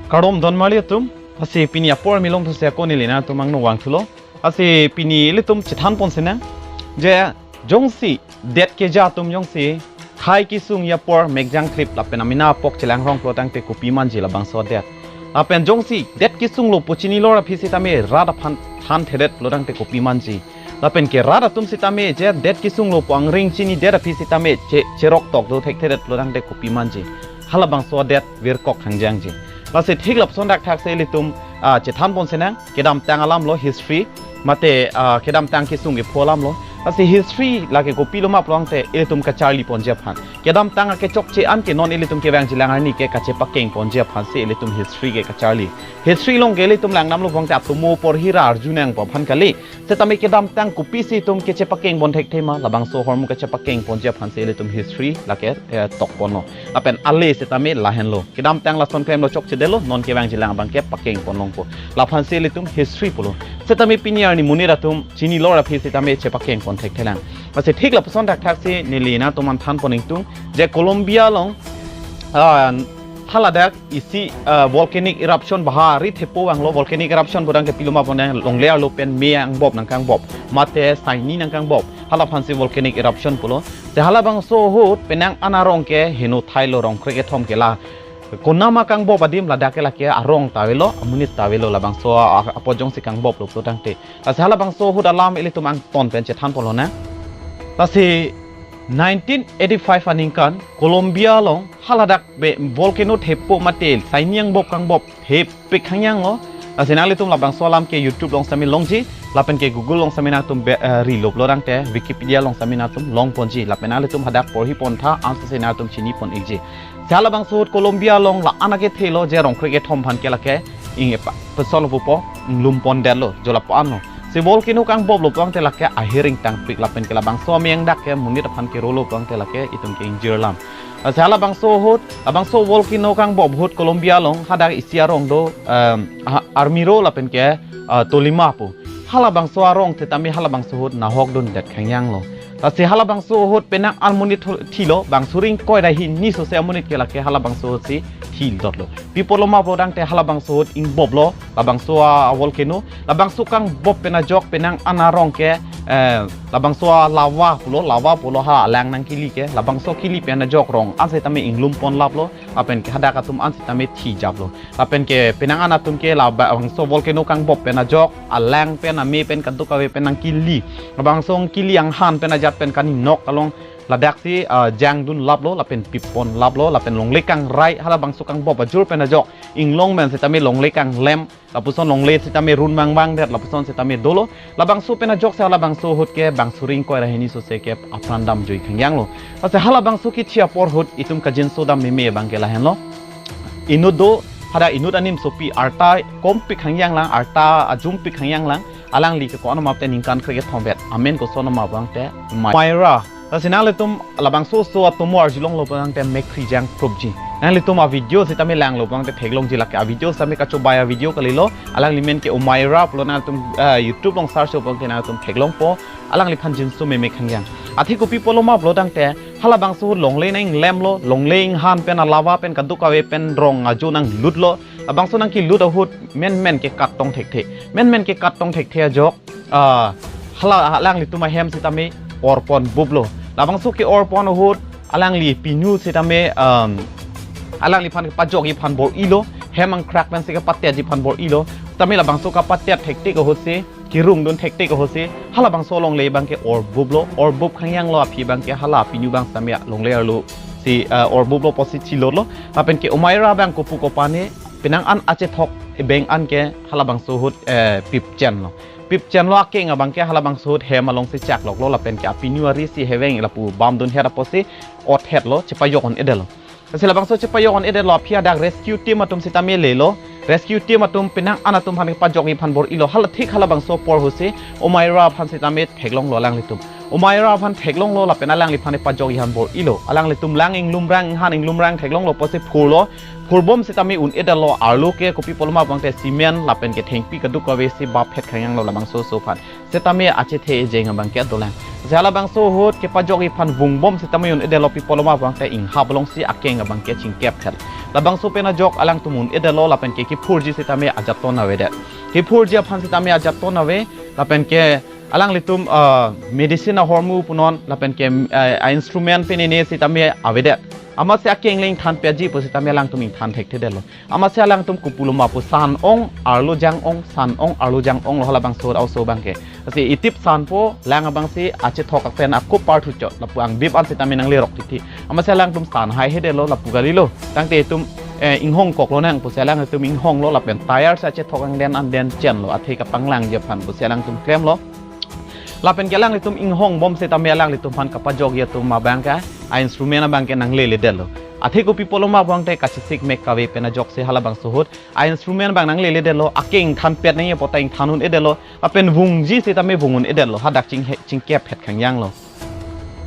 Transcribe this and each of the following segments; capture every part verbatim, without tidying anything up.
Kardom don marli atum, lasi pini apor milong thuse ako neli nangtum angno vangthulo. Lasi pini ilitum chethan pon sinang, je jongsi det keja atum jongsi khei kesung apor mekjang thrip lapen amena apok chelang rong pulo tangte kopi manji labangso det. Lapen jongsi det kesunglo pu chinilo aphi sitame rat aphan than thedet pulo tangte kopi manji. Lapen ke rat atum sitame je det kesunglo pu angring chinidet aphi sitame che, cherok tok do thekthedet pulo tangte kopi manji. Halabangso det virkok hangjangji. Lasi thik lapuson thakthak se ilitum, ah, chethan pon sinang, kedamtang alamlo history, mate, ah, kedamtang kesung kepho alamlo. Lasi history lake kopilo ma pulo tangte ilitum kacharli ponji aphan. Kedamtang akechokche an ke non ilitum kevangjilang arni ke kachepakeng ponji aphan si ilitum history ke kacharli. History along ke ilitum langdamlo pulo tangte atomo porhi ra arjunangpo aphan kali. Setame kedamtang kopisi itum kechepakeng pon thekthe ma, labangso ahormu kachepakeng ponji aphan si ilitum history lake, eh, tok ponlo. Lapen ale setame lahenlo. Kedamtang lason klemlo chokchedetlo, non kevangjilang abang ke pakeng pon longpo. Laphan si ilitum history pulo. Setame pini arni monit atum chinilo aphi sitame chepakeng pon thekthelang. Lasi thik lapuson thakthak si neli nangtum aphan than pon ingtung, je Colombia along, ah, haladak isi, ah, volcanic eruption bahari thepo vanglo, volcanic eruption pu tangte pilo ma pulo tangte longle arlo pen me angbop nangkangbop, mate saini nangkangbop, halaphan si volcanic eruption pulo. Te halabangso ahut penang an arong ke heno thailo, rong krekethom ke la. Konama kangbop adim ladak ke lake arong ta avelo, amonit ta avelo, labangso a, a, apot jongsi kangboplo pulo tangte. Lasi halabangso ahut alam ilitum angton pen chethan ponlonang. Lasi nineteen eighty-five aningkan Colombia along haladak be volcano thepo mate saini angbop kangbop thepik hangjanglo. Lasi nanglitum labangso alam ke YouTube along sitame longji, lapen ke Google along sitame nangtum be, eh, rilo pulo tangte, Wikipedia along sitame nangtum long ponji, lapen nanglitum hadak porhi pon tha, ansose nangtum chini pon ikji. Si halabangso ahut Colombia along la-an akethelo je rong krekethom aphan ke lake ing epa, peso lo pupo, inglum pondetlo, jo lapu anlo. Si volcano kangboplo pulo tangte lake ahir ingtangpik lapen ke labangso ameng dak ke monit aphan kerolo pulo tangte lake itum ke ingjir alam. Si halabangso ahut, labangso volcano kangbop ahut Colombia along hadak isi arong do, em, ha, Armero lapen ke, eh, Tolima pu. Halabangso arong setame halabangso ahut nahok dundet hangjanglo. Lasi halabangso ahut penang an monit tho-, thilo, bang suring koi ra hini sose amonit ke lake halabangso ahut si thidotlo. Pi apotlo ma pulo tangte halabangso ahut ingboplo, labangso a, a volcano, labangso kangbop pen ajok penang an arong ke, eh, labangso a lava pulo, lava pulo ha alang nangkili ke, labangso kili pen ajok rong an setame inglum ponlaplo, lapen ke hadak atum an setame thijaplo. Lapen ke penang an atum ke labangso volcano kangbop pen ajok alang pen ame pen kadokave pen nangkili. Labangso kili anghan pen ajat pen kaninok along ladak si, ah, jangdunlaplo, lapen pip ponlaplo, lapen longle kangrai halabangso kangbop ajur pen ajok inglong pen setame longle kanglem, lapuson longle setame run mangvangdet, lapuson setame dolo. Labangso pen ajok si halabangso ahut ke bang suring koi ra hini sose ke apran damjui hangjanglo. Lasi halabangso kithi apor ahut itum kajinso dam meme abang ke lahenlo. Inut do, hadak inut animsopi arta kompik hangjanglang, arta ajumpik hangjanglang, alangli ke ko-an ma pulo tangte ningkan krekethom vet. Amen koson ma pulo tangte Omaira. Lasi nanglitum labangso oso atomo arjulonglo pulo tangte mekhri jangprupji. Nanglitum a video setame langlo pulo tangte theklongji, lake a video setame kachobei a video kalilo. Alangli men ke Omaira pulo, nangtum, eh, YouTube along search pulo tangte nangtum theklongpo. Alangliphan jinso meme hangjang. Athe kopi apotlo ma pulo tangte halabangso ahut longle nanglemlo, longle inghan pen a lava pen kadokave pen rong ajo nanglutlo. Labangso nangkilut ahut menmen ke kat tong thekthe. Menmen ke kat tong thekthe ajok, ah, hala alanglitum ahem setame orpon buplo. Labangso ke-orpon ahut alangli pinu setame, um, alangliphan kepajokji aphan bor-ilo, hem angkrak pensi kepatetji aphan bor-ilo. Setame labangso kapatet thektik ahut si, kerungdun thektik ahut si, halabangso longle abang ke orbuplo, orbup hangjanglo aphi abang ke hala pinu abang setame longle arlo si, eh, orbuplo pusi chilotlo. Lapen ke Omaira abang kopu kopane, penang an achethok ebeng an ke halabangso ahut, eh, pipchenlo. Pipchenlo, akeng abang ke halabangso ahut hem along si chakloklo, lapen ke apinu ari si heveng lapu bamdunhet apotsi othetlo, chepajok-un-edetlo. Lasi labangso chepajok-un-edetlo aphi hadak rescue team atum setame lelo. Rescue team atum penang an atum aphan kepajokji aphan bor-ilo, hala thik halabangso apor ahut si Omaira aphan setame theklonglo alanglitum. Omaira aphan theklonglo lapen alangliphan pajok-i aphan bor-ilo. Alanglitum lang inglumrang, inghan inglumrang theklonglo pusi phurlo. Phurbom sitame un-edetlo, arlo ke kopi pulo ma pulote cement lapen ke thengpi kadokave si bap phet khangjanglo labangso oso aphan. Sitame achethe ejeng abangke dolang. Lasi halabangso ahut kepajok-i aphan vungbom sitame un-edetlo, pi pulo ma pulote inghap alongsi akeng abangke chingkep phet. Labangso pen ajok alangtum un-edetlo lapen ke kephurji sitame ajat ton avedet. Kephurji aphan sitame ajat ton ave lapen ke alanglitum, ah, medicine ahormu punon lapen ke, ah, instrument pen ene sitame avedet. Amatsi akeng le ingthan petji pu sitame alangtum ingthan thekthedetlo. Amatsi alangtum kopulo ma pu san ong arlo jang ong, san ong arlo jang onglo halabangso oso abangke. Lasi itip sanpo, lang abangsi achethok apen ako par thuchot, lapu angbip an sitame nanglerok titi. Amatsi alangtum san haihedetlo, lapu kalilo. Tangte itum, eh, inghong koklo nang pusi alangtum inghonglo lapen tire si achethok angden anden chenlo, athe kapanglangji aphan pusi alangtum klemlo. Lapen ke alanglitum inghongbom sitame alanglitum aphan kapajok-i atum abangke a-instrument abangke nangle-ledetlo. Athe kopi pulo ma pulote kachesik mek kave pen ajoksi halabangso ahut a-instrument abang nangle-ledetlo, akeng ingthan pet nangji apot ta ingthan un-edetlo, lapen vungji sitame vung un-edetlo, hadak chinghe-, chingkep phet khangjanglo.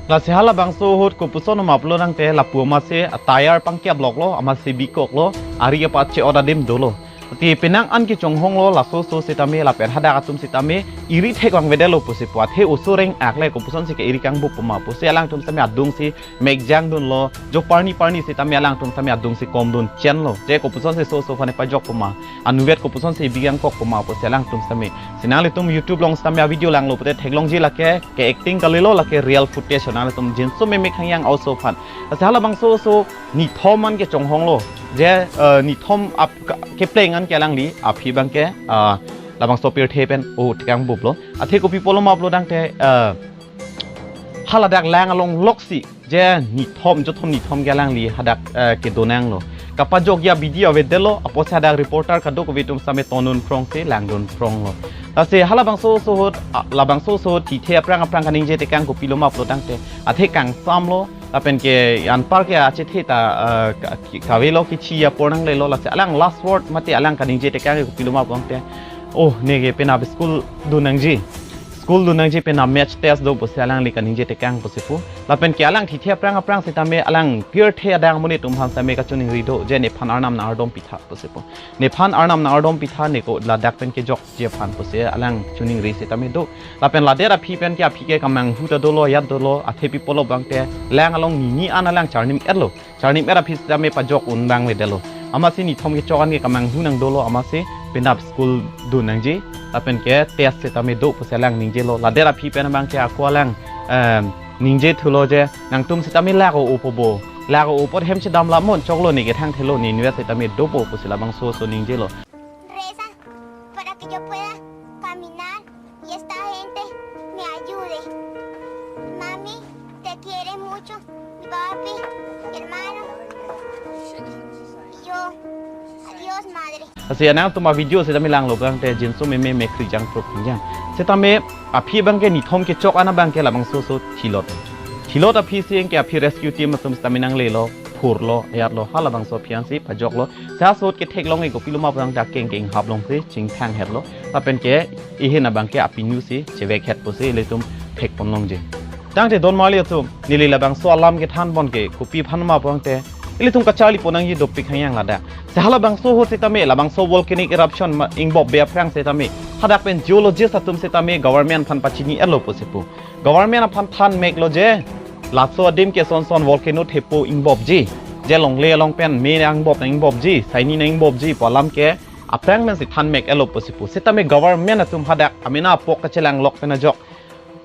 Lasi halabangso ahut kopuson ma pulo tangte lapu amatsi a-tire pangkeploklo, amatsi bikoklo, ari apat che-ot adim dolo. Ti penang an kechonghonglo laso oso sitame lapen hadak atum sitame iri thek vangvedetlo pusi pu, athe oso reng akle kopusonsi ke-iri kangbup pu ma pusi alangtum sitame adungsi mekjang dunlo, jo parni parni sitame alangtum sitame adungsi komdun chenlo. Je kopusonsi oso oso aphan pajok pu ma, anuvet kopusonsi bikangkok pu ma pusi alangtum sitame. Lasi nanglitum YouTube along sitame a-video langlo pute theklongji lake ke-acting kalilo, lake real footage nanglitum jinso meme khangjang oso aphan. Lasi halabangso oso nithom an kechonghonglo. Je, eh, nithom ap ka-, kepleng an ke alangli aphi abangke, ah, labangso pirthe pen o thekangbuplo. Athe kopi pulo ma pulo tangte, eh, haladak lang along loksi je nithom, jothom nithom ke alangli hadak, eh, kedo nanglo. Kapajok-i abidi avedetlo, apotsi hadak reporter kadokave atum sitame tondun phrongsi langdun phronglo. Lasi halabangso oso ahut, ah, labangso oso ahut thithe aphrang aphrang kaningje tekang kopilo ma pulo tangte, athe kangsamlo, lapen ke anpar ke achethe ta, eh, ka-, ki-, kavelo, kichi apor nanglelo, lasi alang last word mate alang kaningje tekang ke kopilo ma pulo tangte, "Oh, neke penap school dun nangji. School dun nangji, penap match test do," pusi alangli kaningje tekang pusi pu. Lapen ke alang thithe aphrang aphrang sitame alang pirthe adang amonit atum aphan sitame kachiningri do, je nephan arnam nang-ardom pitha pusi pu. Nephan arnam nang-ardom pitha, neko ladak pen kejokji aphan pusi alang chiningri sitame do. Lapen ladet aphi pen ke aphi ke kamanghu ta dolo, ayat dolo, athe pi pulo tangte lang along nini an alang charnim etlo. Charnim et aphi sitame pajok un vangvedetlo. Amatsi nithom kechok an ke kamanghu nang dolo, amatsi penap school dun nangji, lapen ke test sitame do pusi alang ningjelo. Ladet aphi pen abangke ako alang, em, ningje thulo je, "Nangtum sitame lak o-opo bo. Lak o-opo hem chedam lamon choklo, neke thangthelo, ne inutvet sitame dopo," pusi labangso oso ningjelo. Reza para que yo pueda caminar y esta gente me ayude. Mami, te quiere mucho, mi papi, mi hermano. Y yo, adiós, madre. Lasi nangtum a-video sitame langlo tangte jinso meme mekri jang prok jang. Sitame aphi abangke nithom kechok an abangke labangso oso thilot. Thilot aphi si anke aphi rescue team atum sitame nanglelo, phurlo, ayatlo, halabangso aphi ansi pajoklo. Lasi oso ahut ketheklong-i kopilo ma pulo tangte akeng ke inghap alongsi chingthang hetlo. Lapen ke ihin abangke apinu si chevek het pusi ilitum thekpon longji. Tangte don marli atum, neli labangso alam kethan pon ke kopi aphan ma pulo tangte, ilitum kacharli pon nangji dopik khangjang ladak. Lasi halabangso ahut sitame, labangso volcanic eruption ma ingbopbe aphrang sitame, hadak pen geologist atum sitame government aphan pachini etlo pusi pu. Government aphan than meklo je, laso adim ke son son volcano thepo ingbopji, je longle along pen me nangbop nangbopji, saini nangbopji pu alam ke aphrang pensi than mek etlo pusi pu. Sitame government atum hadak amena apok kachelanglok pen ajok,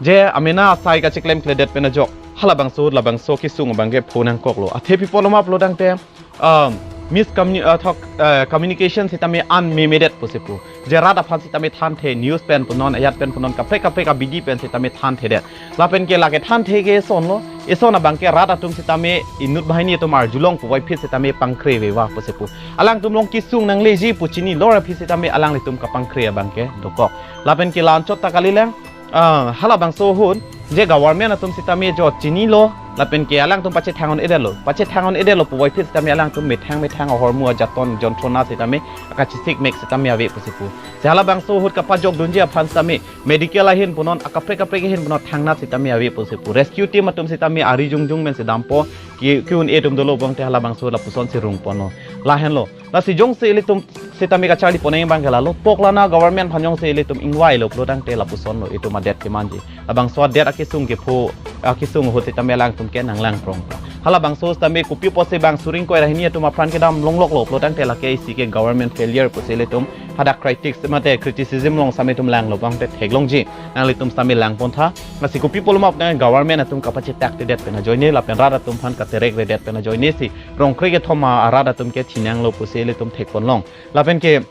je amena asai kacheklem kledet pen ajok, halabangso ahut labangso kesung abangke pho nangkoklo. Athe pi pulo ma pulo tangte, um, miscommuni-, uh, thok, uh, communication sitame an memedet pusi pu. Je rat aphan sitame thanthe, news pen punon, ayat pen punon, kaprek kaprek abidi pen sitame thanthedet. Lapen ke lake thanthe ke esonlo, eson abangke rat atum sitame inut banghini atum arjulong puvoiphit sitame pangkre veva pusi pu. Alangtum along kesung nangleji pu chinilo aphi sitame alanglitum kapangkre abangke dokok. Lapen ke la-anchot ta kalilang, ah, halabangso ahut je government atum sitame jo chinilo, Lapen ke alangtum pachethang-un-edetlo, pachethang-un-edetlo puvoiphit sitame alangtum methang methang ahormu ajaton jontrona sitame, akachesik mek sitame ave pusi pu. Si halabangso ahut kapajok dunji aphan sitame medical ahin punon, akaprek kaprek ahin punon thangnat sitame ave pusi pu. Rescue team atum sitame ari jongjong pen si dampo, ke, ke-un-e atum dolo pulote halabangso lapuson si rungponlo. Lahenlo. Lasi jongsi ilitum sitame kacharli pon abang ke lalo, poklana government aphan jongsi ilitum ingvailo pulotangte lapusonlo itum adet kemanji. Labangso adet akesung kepho, akesung ahut sitame alangtum ke nanglang prong. Halabangso sitame kopi apotsi bang suri ingkoi ra hini atum apran kedam longloklo pulotangte lake isi ke government failure pusi ilitum hadak critics mate criticism along sitame itum langlo pulote theklongji. Nanglitum sitame langpontha. Lasi kopi apotlo ma government atum kapachethaktedet pen ajoine lapen rat atum aphan katerekredet pen ajoine si rongkre kethom arat atum ke thinanglo pusi ilitum thekponlong. Lapen ke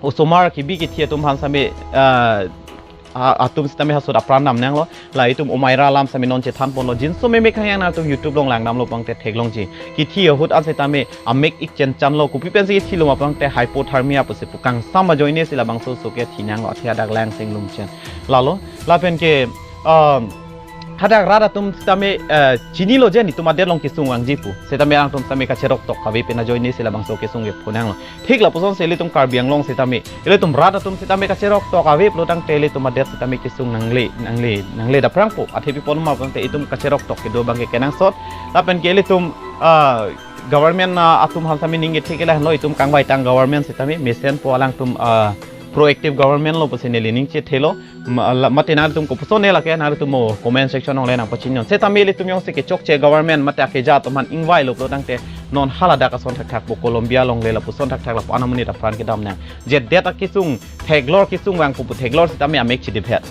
osomar kebi kethi atum aphan sitame, ah, a-, atum sitame ha ahut apran damnanglo. La itum Umaira alam sitame non chethanponlo. Jinso meme khangyang nangtum YouTube along langdamlo pulote theklongji. Kethi ahut an sitame amek ik chenchanlo. Kopi pensi kethilo ma pulote hypothermia pusi pu, kangsam ajoine si labangso aso ke thinanglo, athe hadak Langsing Lumchen. Lalo, lapen ke, um, hadak rat atum sitame, eh, chinilo je netum adet along kesung vangji pu. Sitame alangtum sitame kacheroktok kave pen ajoine si labangso kesung kephonanglo. Thik lapuson si ilitum Karbi Anglong sitame, ilitum rat atum sitame kacheroktok ave pulotangte ilitum adet sitame kesung nangle, nangle, nangle daprangpo. Athe pi apot ma pulote itum kacheroktok kedo abang ke kenangsot. Lapen ke ilitum, ah, government, ah, atum aphan sitame ning kethek ke lahenlo, itum kangvaitang government sitame mesenpo, alangtum, ah, proactive government lo pusi neli ning chethelo. Ma-, la-, mate nangtum kopuson ne lake nangtum mo comment section along le nangpachininon. Sitame ilitum jongsi kechokche government mate akeja atum aphan ingvailo pulotangte non haladak ason thakthakpo, Colombia along le lapuson thakthak lapu an amonit apran kedam nang. Je det akesung, theklor kesung vangpo pu, theklor sitame amek chediphet.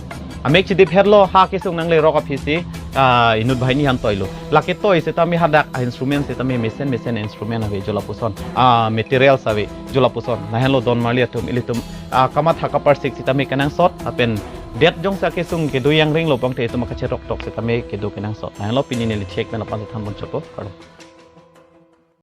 Amek chediphetlo, ha kesung nanglerok aphisi, ah, inut banghini aphan toilo. Lake toi sitame hadak a-instrument sitame mesen mesen instrument ave jo lapuson. Ah, materials ave jo lapuson. Lahenlo don marli atum, ilitum, ah, kamatha kaparsik sitame kenangsot, lapen det jongsi akesung kedo jangringlo pulote itum akacheroktok sitame kedo kenangsot. Lahenlo pini neli chek pen aphan si thanpon chotpo. Kardom.